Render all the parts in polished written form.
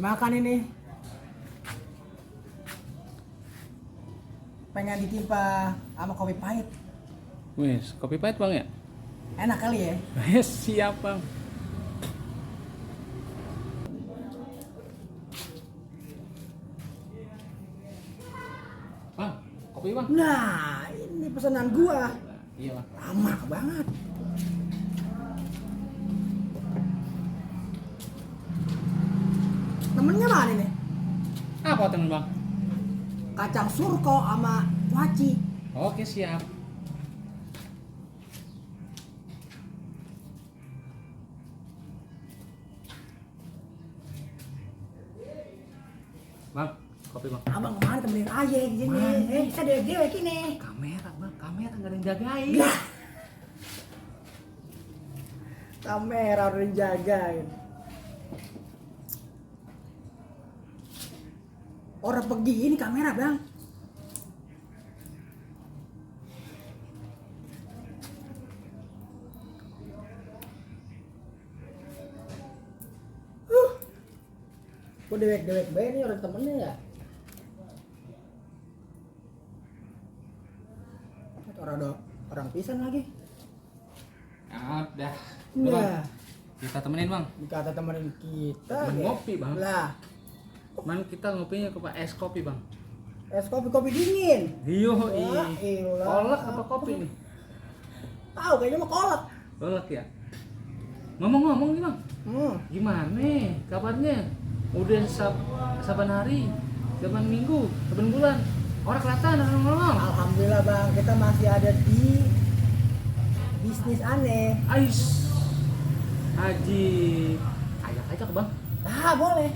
makan ini. Pengen ditimpa sama kopi pahit. Wes, kopi pahit bang ya? Enak kali ya? Yes, siap bang. Bang, kopi bang. Nah, ini pesanan gua. Iya bang. Lama banget. Temennya mana nih? Apa temen bang? Kacang surko sama waci. Oke siap. Bang, kopi bang. Abang kemarin temenin aja gini. Mana? Bisa deh gue gini. Kamera bang, kamera nggak ada yang jagain. Lah. Kamera udah dijagain. Orang pergi ini kamera bang. Gue dewek-dewek bae nih orang temennya ya. Orang pisan lagi. Ah, udah. Nah, Kita temenin bang. dikata temenin kita. Temen ya. ngopi, Bang. Lah, Man kita ngopinya ke es kopi bang. es kopi dingin. Iyo, Wah, ilah. kolak apa kopi nih? Tahu kayaknya mah kolak. Kolak ya. Ngomong-ngomong nih bang, gimana kabarnya? Udah saban hari, saban minggu, saban bulan. Orang kelihatan ngomong. Alhamdulillah bang, kita masih ada di bisnis aneh. Ais, Haji, ajak bang. Nah boleh.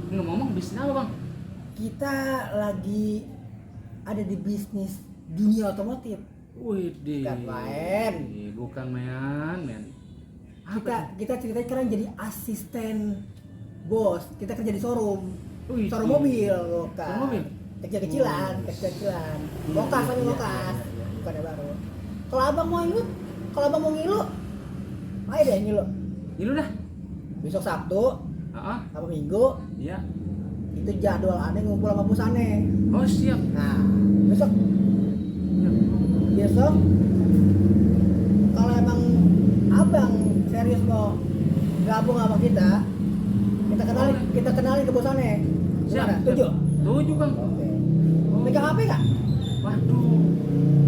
Ngomong bisnis apa bang? Kita lagi ada di bisnis dunia otomotif. Wih, Bukan main. Bukan main, men. Kita ceritanya sekarang jadi asisten bos. Kita kerja di showroom. Wih, Showroom mobil, bukan. Showroom mobil? Kecil-kecilan. Mokas aja mokas. Bukan yang baru. Kalau abang mau ngilu, ayo deh ngilu. Ini dah. Besok Sabtu, Ah, sama Minggu, iya. itu jadwal aneh ngumpul sama bos aneh. Oh siap. Nah, besok Ya. kalau emang abang serius mau gabung sama kita kenalin ke bos aneh. Siap. Gimana? Setuju? Setuju bang. Oke. Megang HP nggak? Waduh,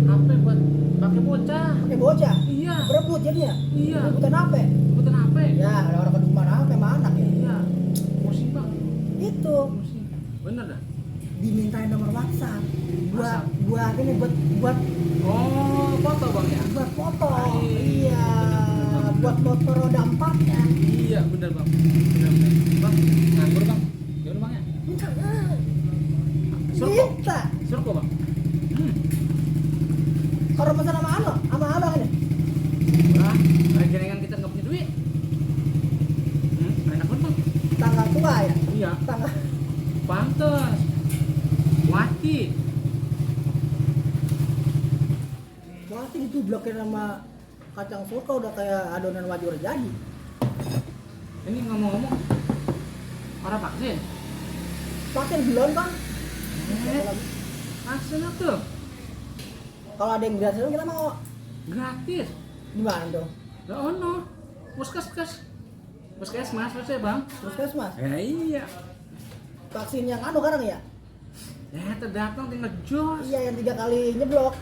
HP buat pakai bocah. Pakai bocah. Iya. Berebut jadinya. Iya. Rebutan HP. Bukan HP. Ya, ada orang kedua HP sama anak ya. Iya. Pusing bang. Itu Pusing. Bener dah. dimintain nomor WhatsApp. WhatsApp? Buat ini buat Oh, foto bang ya. buat foto. Iya. Iya. Buat foto roda 4 ya. Iya bener bang. Bener. Bang, nganggur bang. Gimana bang ya? Minta. Surko. Minta. Surko bang. Kalau pesan sama abang ini. Wah, dengan kita nggak punya duit. Enak banget bang. Tanggal tua ya. Iya. Tanggal. Pantes. Wati. Berarti itu blokir sama kacang surga udah kayak adonan wajur jadi. Ini ngomong-ngomong, orang vaksin. Vaksin belum bang. Vaksin tuh Kalau ada yang gratis kita mau. gratis. Gimana tuh? Gak ono. Puskesmas maksudnya bang. Puskesmas. Iya. Vaksin yang sekarang ya? Ya terdatang tinggal jos. Iya yang 3 kali nyeblok.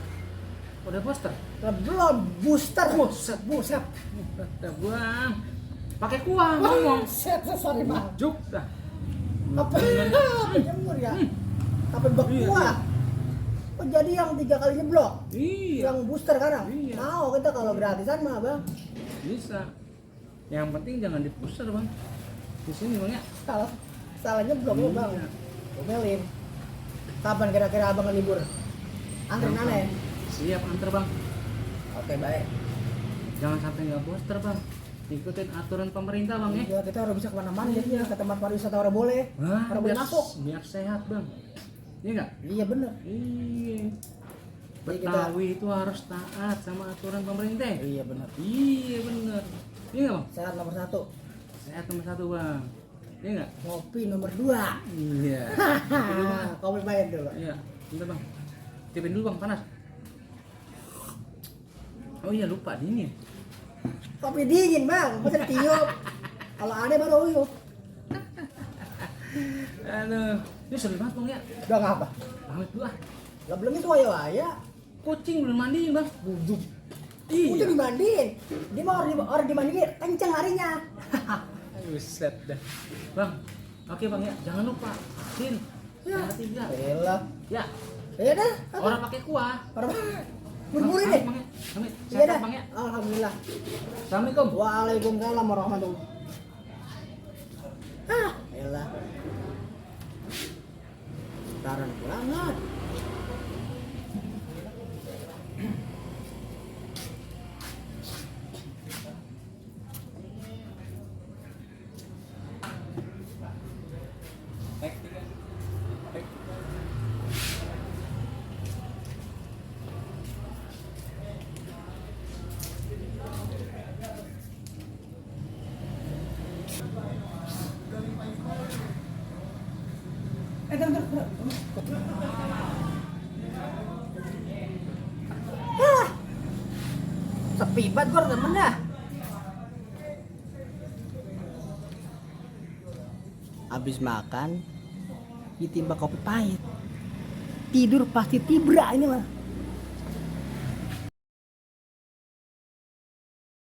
Udah poster. Belum booster. Buset. Buset. Udah bang. Pakai kuah ngomong. Sorry bang. Juk dah. Apa jemur ya? Apa bak Iya, kuah? Oh jadi yang 3 kali nyeblok? Iya. Yang booster sekarang? Iya. Mau kita kalau gratisan mah bang. Bisa. Yang penting jangan di pusar bang. Di sini bang ya. Salah nyeblok lu bang. Iya. Omelin. Kapan kira-kira abang libur? Anterin Gampang. aneh. Siap antar bang. Oke baik. Jangan sampai nggak poster bang. Ikutin aturan pemerintah bang ya. Ya kita harus bisa kemana-mana jadinya ke tempat pariwisata orang boleh. Wah, Orang boleh masuk. biar sehat bang. Iya nggak? Iya bener. Iya. Jadi kita- Betawi itu harus taat sama aturan pemerintah. Iya bener. Iya bener. Iya nggak bang? Sehat nomor 1. Sehat nomor 1 bang. Iya nggak? Kopi nomor 2. Iya. Kopi pahit dulu. Iya, bentar bang. Tiupin dulu bang, panas. Oh iya lupa dingin. Kopi dingin bang, masa ditiup. Kalau aneh baru uyup. Aduh, ini sering banget bang ya. Udah ngapa? Pamit dulu ah. Lah belum itu ayo aja. Kucing belum mandiin bang. Bujuk. Iya. Udah dimandiin. Dia mau orang dimandiin, kenceng larinya. Buset dah. Bang, oke bang ya, jangan lupa. Sin. Ya. Tiga. Elah. Ya, Ya dah. orang pakai kuah. Orang buru-buru deh. Bang, ya. Pamit. Iya Sehat dah. bang ya. Alhamdulillah. Assalamualaikum. Waalaikumsalam warahmatullahi. Ah, elah. Taran banget. Bentar. Ah, sepi banget gua temen dah. Habis makan, ditimba kopi pahit. Tidur pasti tibra ini mah.